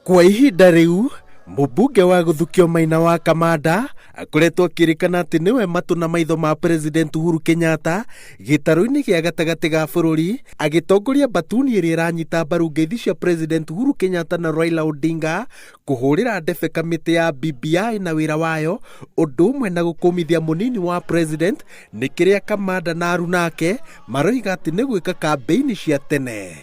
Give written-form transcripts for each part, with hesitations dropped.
Kwa ihinda rĩu, mũmbunge wa gũthukio Maina wa Kamanda akoretwo akĩrĩkana atĩ nĩwe matũ na maitho ma President Uhuru Kenyatta gĩtarũ-inĩ gĩa gatagatĩ ga bũrũri agĩtongoria mbatuni ĩrĩa ĩranyita mbaru ngeithi cia President Uhuru Kenyatta na Raila Odinga kũhũrĩra ndebe kamĩtĩ ya BBI na wĩra wayo ũndũ ũmwe na gũkũmithia mũnini wa President nĩ kĩrĩa Kamanda na aruna ake maroiga atĩ nĩ gwĩka kambĩini cia tene.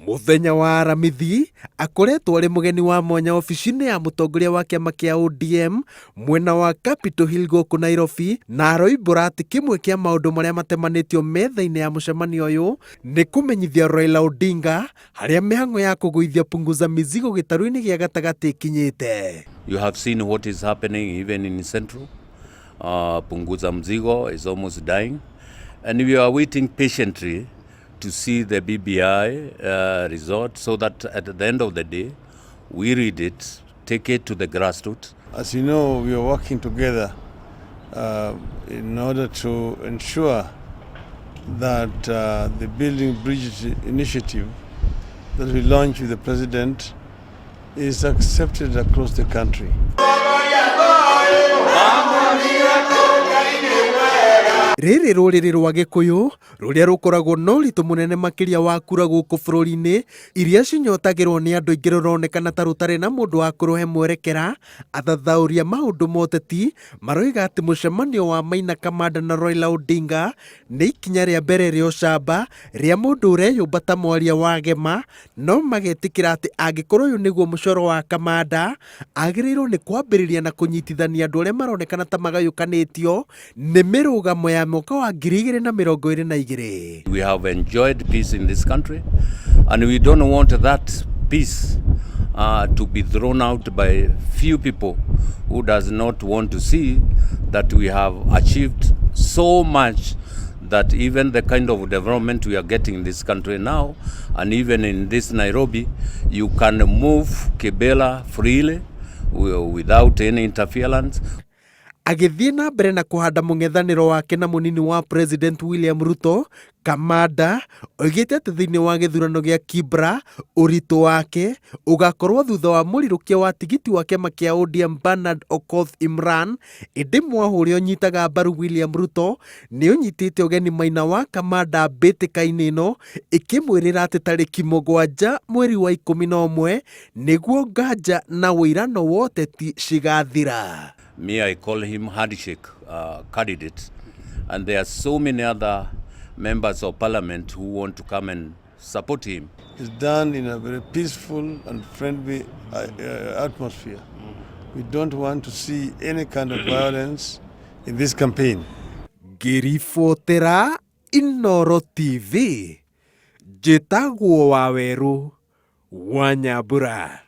Mũthenya wa Aramithi akoretwo arĩ mũgeni wa mwanya obici-inĩ ya mũtongoria wa kĩama kĩa ODM mwena wa Capitol Hill gũkũ Nairobi, na aroimbũra atĩ kĩmwe kĩa maũndũ marĩa matemanĩtio metha-inĩ ya mũcemanio ũyũ nĩ kũmenyithia Raila Odinga harĩa mĩhang'o ya kũgũithia Punguza Mizigo gĩtarũ-inĩ gĩa gatagatĩ ĩkinyĩte. You have seen what is happening even in Central. Punguza Mzigo is almost dying. And we are waiting patiently to see the BBI result so that at the end of the day, we read it, take it to the grassroots. As you know, we are working together in order to ensure that the Building Bridges initiative that we launched with the President is accepted across the country. Rĩrĩ rũrĩrĩ rwa Gĩkũyũ rũrĩa rũkoragwo na ũritũ mũnene makĩria wa kura gũkũ bũrũri-inĩ iria cinyotagĩrwo nĩ andũ aingĩ rũronekana ta rũtarĩ na mũndũ wa kũrũhe mwerekera. Athathaũri a maũndũ ma ũteti maroiga atĩ mũcemanio wa Maina Kamanda na Raila Odinga nĩ ikinya rĩa mbere rĩa ũcamba rĩa mũndũ ũreyũmba ta mwaria wa Gema, no magetĩkĩra atĩ angĩkorwo ũyũ nĩguo mũcoro wa Kamanda, agĩrĩirwo nĩ kwambĩrĩria na kũnyitithania andũ arĩa maronekana ta magayũkanĩtio nĩ mĩrũgamo ya mwaka wa 2022. We have enjoyed peace in this country and we don't want that peace to be thrown out by few people who does not want to see that we have achieved so much, that even the kind of development we are getting in this country now, and even in this Nairobi, you can move Kibera freely without any interference. Agĩthiĩ na mbere na kũhanda mũng'ethanĩro wake na mũnini wa President William Ruto, Kamanda oigĩte atĩ thĩinĩ wa gĩthurano gĩa Kibra ũritũ wake ũgakorwo thutha wa mũrirũkia wa tigiti wa kĩama kĩa ODM Bernard Okoth Imran, ĩndĩ mwahũ ũrĩa ũnyitaga mbaru William Ruto nĩ ũnyitĩte ũgeni Maina wa Kamanda mbĩtĩka-inĩ ĩno ĩkĩmwĩrĩra atĩ tarĩki 7 mweri wa 11 nĩguo nganja na ũirano wa ũteti cigathira. Me, I call him handshake candidate. And there are so many other members of parliament who want to come and support him. It's done in a very peaceful and friendly atmosphere. We don't want to see any kind of violence in this campaign. Ngĩribotera Inooro TV, njĩtagwo Wawerũ wa Nyambura.